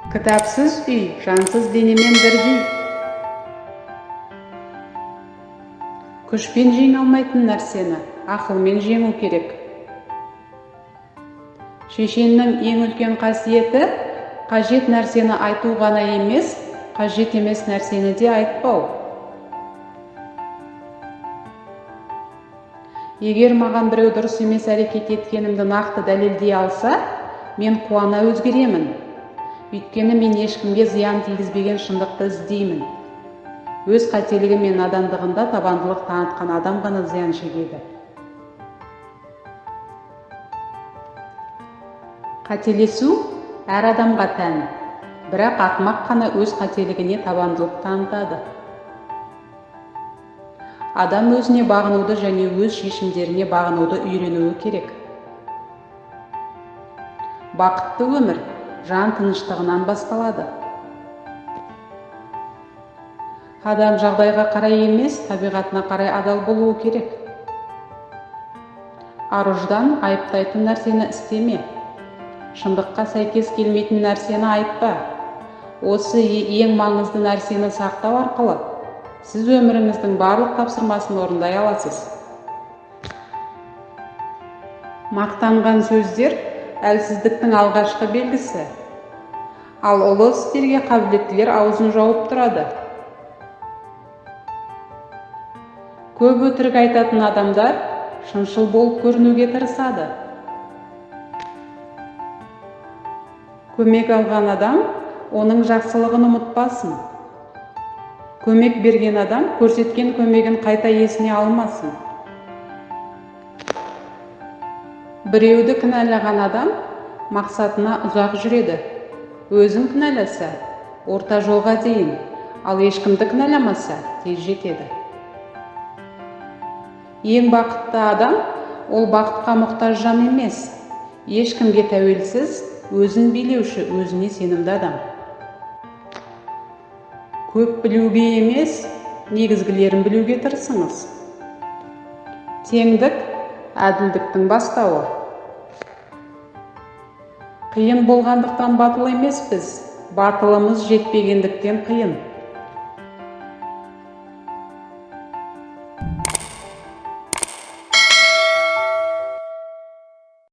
Кітапсыз үй жансыз денемен бірдей. Күшпен жеңе алмайтын нәрсені ақылмен жеңу керек. Шешеннің ең үлкен қасиеті қажет нәрсені айту ғана емес, қажет емес нәрсені де айтпау. Егер маған біреу дұрыс емес әрекет еткенімді нақты дәлелдей алса, мен қуана өзгеремін. Өйткені мен ешкімге зиян тигізбеген шындықты іздеймін. Өз қателігі мен надандығында табандылық танытқан адам ғана зиян шегеді. Қателесу әр адамға тән, бірақ ақымақ қана өз қателігіне табандылық танытады. Адам өзіне бағынуды және өз шешімдеріне бағынуды үйренуі керек. Бақытты өмір жан тыныштығынан басталады. Адам жағдайға қарай емес, табиғатына қарай адал болуы керек. Ар-ұждан айыптайтын нәрсені істеме. Шындыққа сәйкес келмейтін нәрсені айтпа. Осы ең маңызды нәрсені сақтау арқылы сіз өміріңіздің барлық тапсырмасын орындай аласыз. Мақтанған сөздер әлсіздіктің алғашқы белгісі. Ал ұлы істерге қабілеттілер аузын жауып тұрады. Көп өтірік айтатын адамдар шыншыл болып көрінуге тырысады. Көмек алған адам оның жақсылығын ұмытпасын. Көмек берген адам көрсеткен көмегін қайта есіне алмасын. Біреуді кінәлаған адам мақсатына ұзақ жүреді. Өзін кінәласа, орта жолға дейін, ал ешкімді кінәламаса, тез жетеді. Ең бақытты адам ол бақытқа мұқтаж жан емес, ешкімге тәуелсіз, өзін билеуші, өзіне сенімді адам. Көп білуге емес, негізгілерін білуге тырысыңыз. Теңдік әділдіктің бастауы. Қиын болғандықтан батыл емеспіз, батылымыз жетпегендіктен қиын.